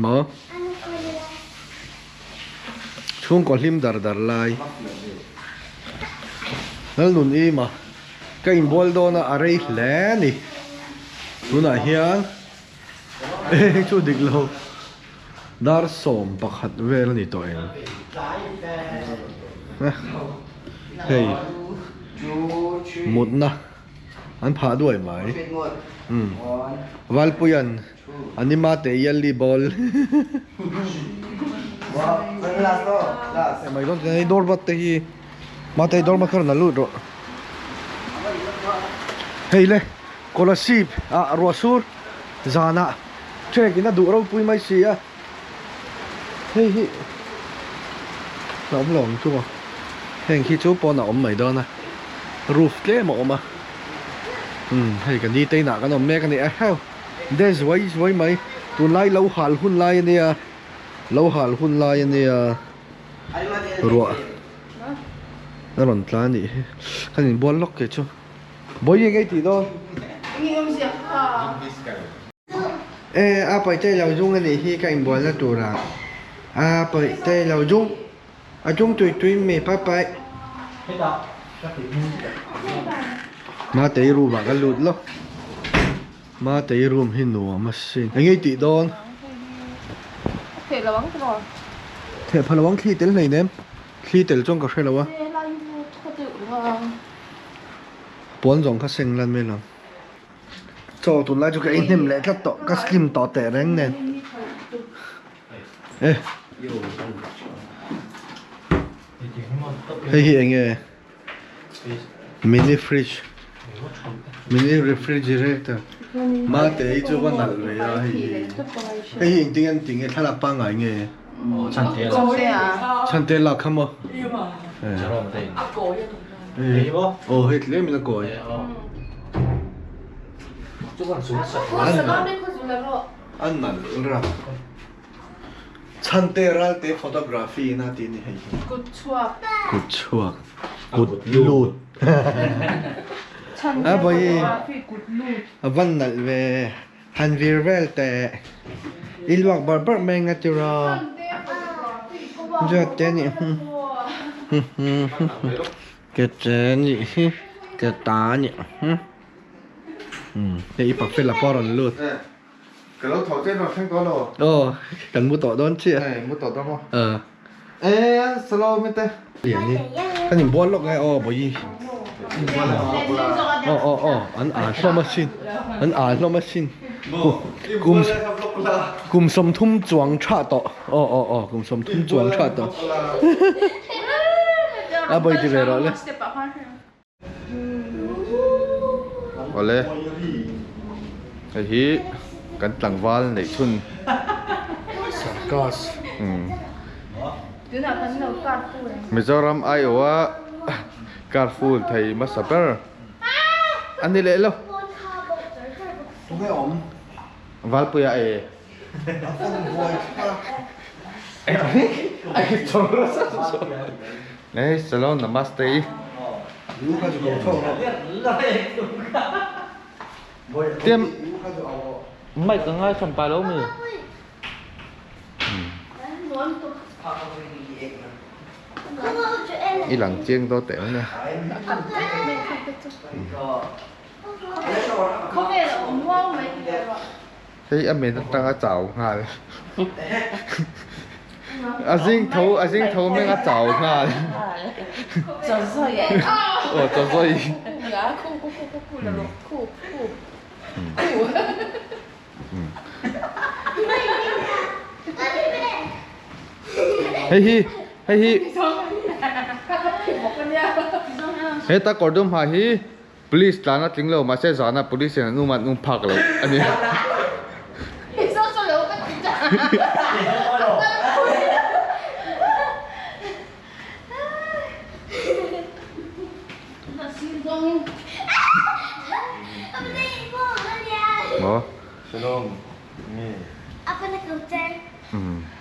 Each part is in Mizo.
Maw? Chhungkaw hlim dar dar lai. Lalnun Ima ka inbual dawn a, a rei hle a ni. Tunah hian hei chu dik lo dar 11 vel a ni tawh eng. Hei mutna an phah duai mai. Valpuia'n Anima te yelly ball. Mai dawn hei door bat te hi mate hei door bat kha rawn la lut rawh. Hei le Kolasib ah ruah sur zanah trek in a duh ropui mai si a hei hi a awm lo ang chu maw heng khi chu pawn a awm mai dawn a roof tlem a awm a umm hei ka ni te inah kan awm mek a ni eheu. De zuai zuai mai. Tunlai lo hal hun lai a nia. Lo hal hun lai a nia. Ruah a rawn tla a nih hi. Kan inbual lawk kei chu. Bawihi ngei tih dawn. E a pawih te lo zung a nih hi ka inbualna turah. A pawih te lo zung. A chung tui tui mi pa pai. Matei room ah ka lut lo. Matei room hi nuam a sin. Eng nge i tih dawn? Theh lo ang tiraw? Theh pha lo ang thli tel hleinem. Thli tel chuan ka hre lo a. Puan zawng kha seng lan mai lo. Chaw tunlai chu ka ei hnem leh tlat tawh. Ka slim tawh teh reng nen. E Hei hi eng nge mini fridge mini refrigerator mate hi chu va nalh ve a hei hi hei hi engtin nge an tih nge thlalak pangngai nge chhante lak kha maw aw hei tlem in a kawi A nalh rak. Chhante Ralte photography in a ti a ni hei hi. Kut chhuak. Kut chhuak. Kut lut. Chhante photography kut lut. A van nalh ve. Han vir vel teh. I luak barh barh mai nga tiraw. Zawt te nih hi. Ke che nih hi. Ke ta nih hi. Hei i pakfel a pawh a rawn lut. Ka lo tho chen rawn thleng tawh lo. Aw, kan mu tawh dawn chiah. Hei, mu tawh dawn maw? Aw. E, slow mi te. Lian hi. Kan inbual lawk nge aw bawihi. Aw aw aw, an an hlawm asin. An an hlawm asin. Kum kum 30 chuang tha tawh. Aw aw aw, kum 30 chuang tha tawh. A bawi ti ve rawh le. Awle hei hi kan tlangval neih chhun Circus Mizoram aiawha car full thei hmasa ber a ni leh lo Valpuia e Hey, salo namaste. Tiam mai ka ngai than pa lo mi. I lang chiang do teh ne. Hei a men atang a chau nghal. A zing tho a zing tho meng a chau nghal. Aw chaw zawi. Hei hi hei hi heta kawr dum ha hi Police tlan a tling lo mahse zana police in an um an um phak lo a ni. Maw?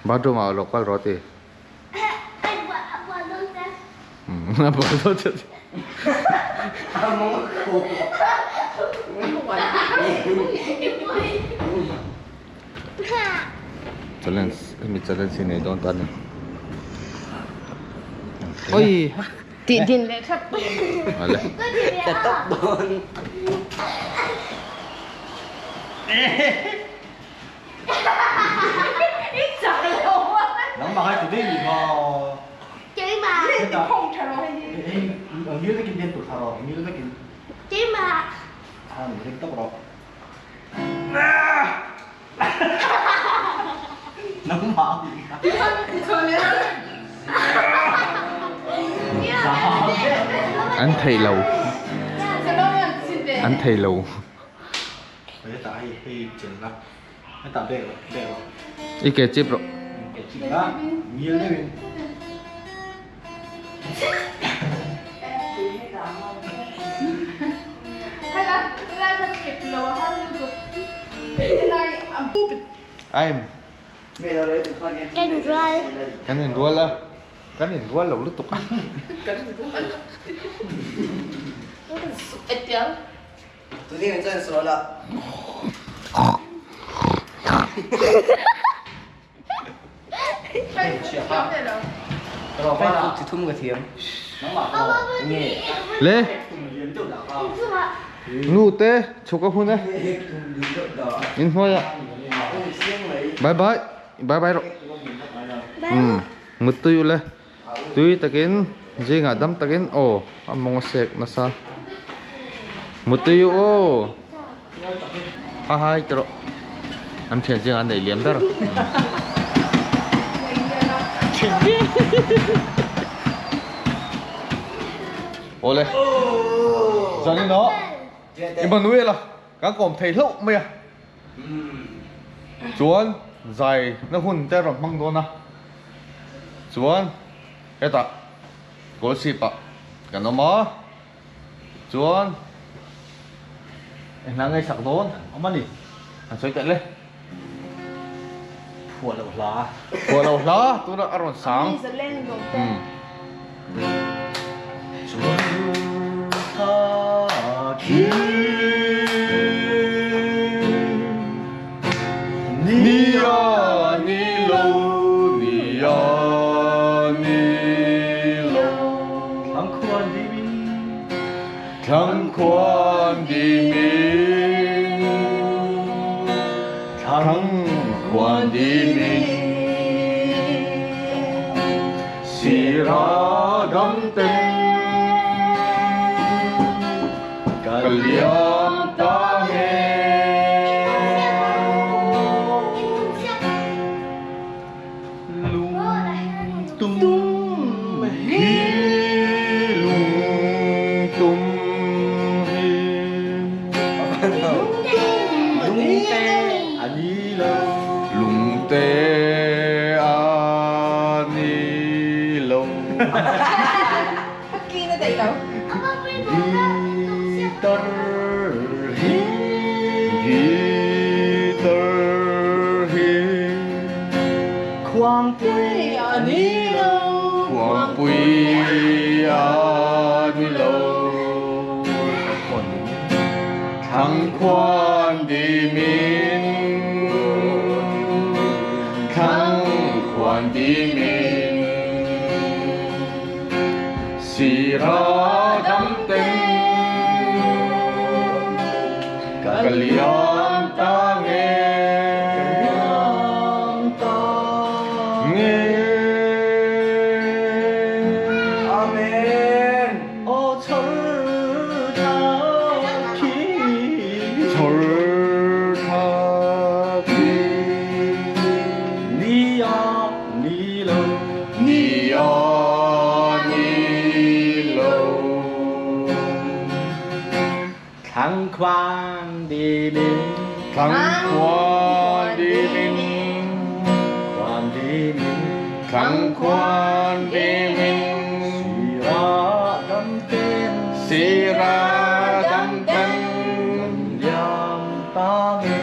Bathroom ah lo kal rawh ti. A bual dawn che. Challenge hemi challenge hi nei dawn ta a ni. Oi! Tih din leh thlap. Ale. Ka tawp dawn. I chak lo a. Nangmah hai today ni maw? Keimah. Ti khawng tha rawh hei hi. Ngil vekin den tur tha rawh, ngil vekin. Keimah. Khan ring tawp rawh. An thei lo. An thei lo. I ke chip rawh. Aim. Kan rual. Kan in rual a. Kan in rual lo lutuk a. Le nu te chhuk a hun e in hnuai ah bye bye bye bye rawh umm muttui ule tui takin zingah dam takin aw a mawng a sek nasa muttui u aw. A hai tawh an thian zingah an nei liam ber. Awle zanin aw Emmanuel a kan kawm thei hlauh mai a chuan zai na hun te a rawn hmang dawn a chuan hetah goal sip ah kan awm a. Chuan engla ngei sak dawn awm a ni an sawi telh e. Phuah loh hla. Phuah loh hla tunah a rawn sang. Chuan thla khi ni a ni lo ni a ni lo. Thlang khuan dimin. Thlang khuan dimin. Thlang khuan dimin. Sira dam ten. Ka liam ta nge. Lung tum hi lung tum hi Lung te a ni lo lung te a ni lo Guitar hi Guitar hi Khuang pui a ni lo Khuang pui a ni lo Thang khuan di min Thang khuan di min Sira dam ten Ka liam ta nge Nge Amen Aw chhar tha khi Chhar tha khi Ni a ni lo Ni a ni lo Thlang khuan di min Thlang khuan di min Khuan di min Thlang khuan di min Sira dam ten Sira dam ten Liam ta nge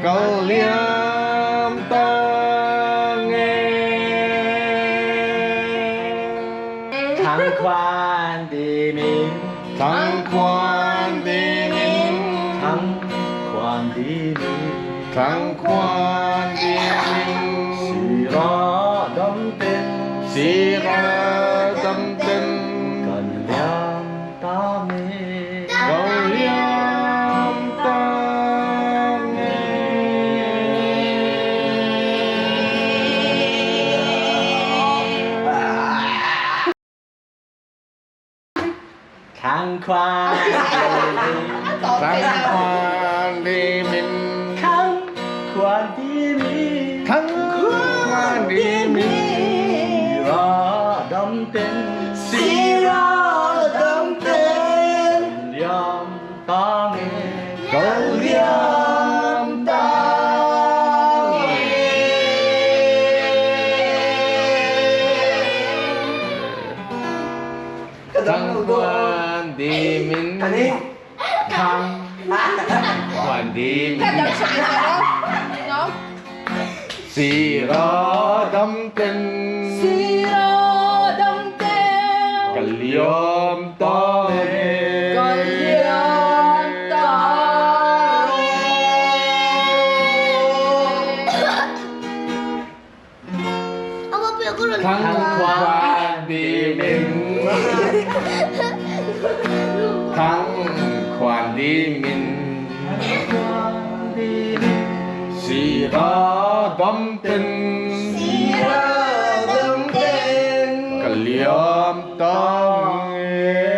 Kal liam ta nge Thlang khuan di min Thlang khuan di min Thlang khuan di min Thlang khuan di min. ra dam ten Si ra dam ten Kan liam ta me Kau liam ta nghe Khang khoan Thăng khoan đi mình Khang khoan đi mi Thăng khoan đi mình Ra đâm tên Si ra dam ten Liam ta nghe Kau liam ta nghe Thăng khoan đi mình Thăng khoan đi Ka mình dam chak lo. No? Si ra dam ten Si ra dam ten Ka liam ta nghe Ka liam ta Ông bảo biểu con Thăng khoan đi mình Thăng khoan đi mình Si ra dam ten Si ra dam ten Ka liam ta nghe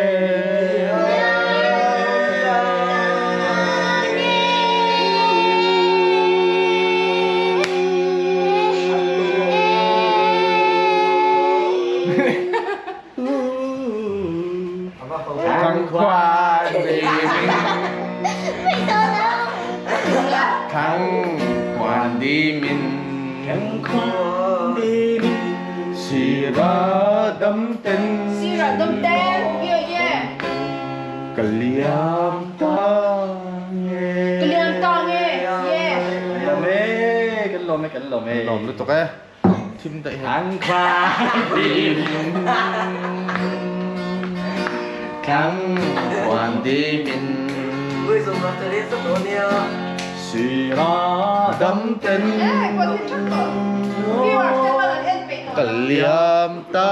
Thăng khoan đi mình Thăng khoan đi mình Khang khoan đi mi Si ra dam ten Si ra dam ten. Yeah yeah. Ka liam ta nghe Ka liam ta nghe. Yeah. Lom e Kan lom e kan lom e Lom lutuk e Thim dai he Khang khoan đi mình Thăng khoan đi mình Si ra dam ten Eh, ko tin chak to. Viewers te man an en pe to. Ka liam ta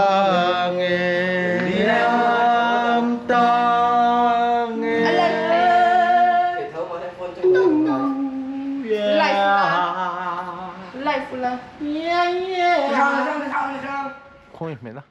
nghe Liam ta nghe Alan pe. Life la. Life la. Yeah yeah. Khoi mẹ nó.